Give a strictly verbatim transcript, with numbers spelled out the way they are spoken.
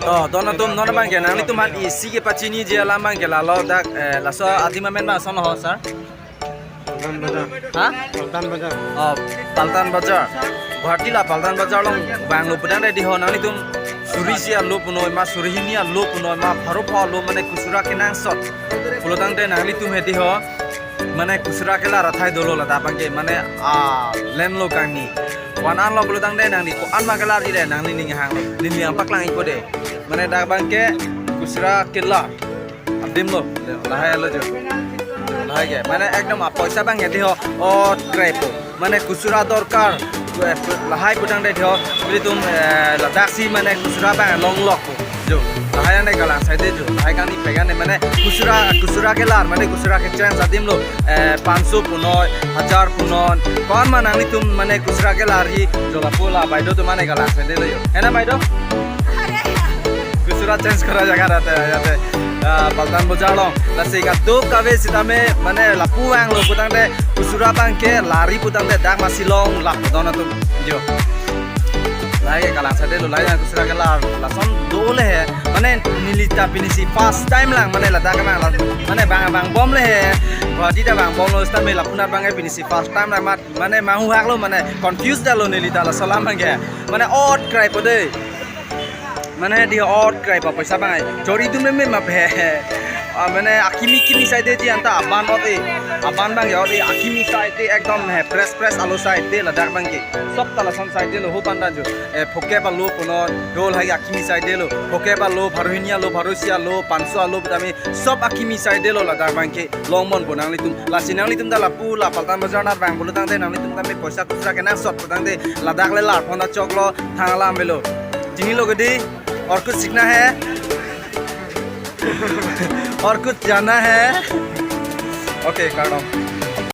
Oh, don atum non abangke nanglitum aphan isi kepachiniji alam abangke lalo dak, eh, laso adim amen ma ason ho, sir? Paltan Bazar. Ha? Paltan Bazar. Oh, Paltan Bazar. Guwahati la Paltan Bazar along vanglo pudang dei ho nanglitum suri isi alo punoi ma, suri hini alo punoi ma, pharo pho alo mane kusura kenangsot pulo tangte nanglitum hedi ho mane kusura kelar athai dolo ladak abangke mane a len lo kangni. Ko-an lo pulo tangte nangli ko-an ma kelarji le nangli ning hanglo. Neli nangpaklang ikpo dei. Mane dak abangke kusura kelar adim lo. Lahai lo jo. Lahai ke. Mane ekdom apoisa abang hedi ho. Oh, kraipo. Mane kusura dorkar. Lahai pudang dei ho. Ilitum, eh, ladaksi mane kusura abang longlok. Jo, lahai ane galang side jo, lahai kangni pegan ne mane kusura, kusura kelar, mane kusura kechange adim lo, eh, panso punoi, hajar punoi, ko-an ma nanglitum mane kusura kelarji, jo lapu la baideo atum mane galang side lo jo. Hena baideo? Kusura change kora jaga rate, jate, ah, Paltan Bazar along. Lasi kadokave sitame mane lapu vanglo putangte kusura abangke larji putangte dak masi longlok don atum. Jo. Lahai ke galang side lo lahai kusura kelar lason dole he. Mane neli ta pinisi first time lang mane ladak kevang la. Mane bang vangbomle he. Guwahati ta vangbomlo sitame lapunat abangke pinisi first time lang mat mane manghu haklo mane confuse detlo neli ta laso alam abangke. Mane ot kraipo dei. Mane hedi ot kraipo apoisa abang ai. Chori dum meme ma phe. Ah, mane akimi kimi side ji anta aban ot e. Aban abang ya ot e akimi side ekdom he press press alo side ladak abangke. Sob ta lason side lo ho panda jo. Eh, phokep alo punoi, dol hai akimi side lo. Phokep alo, pharo hini alo, pharo isi alo, panso alo, tame sob akimi side lo ladak abangke. Longbompo nanglitum. Lasi nanglitum ta lapu la Paltan Bazar nat vang pulo tangte nanglitum tame poisa kusura kenangsot putangte ladak le lar phone choklo thang alam avelo. Chinilo ke dei, aur kuch seekhna hai? Aur kuch janna hai? Okay, kardom.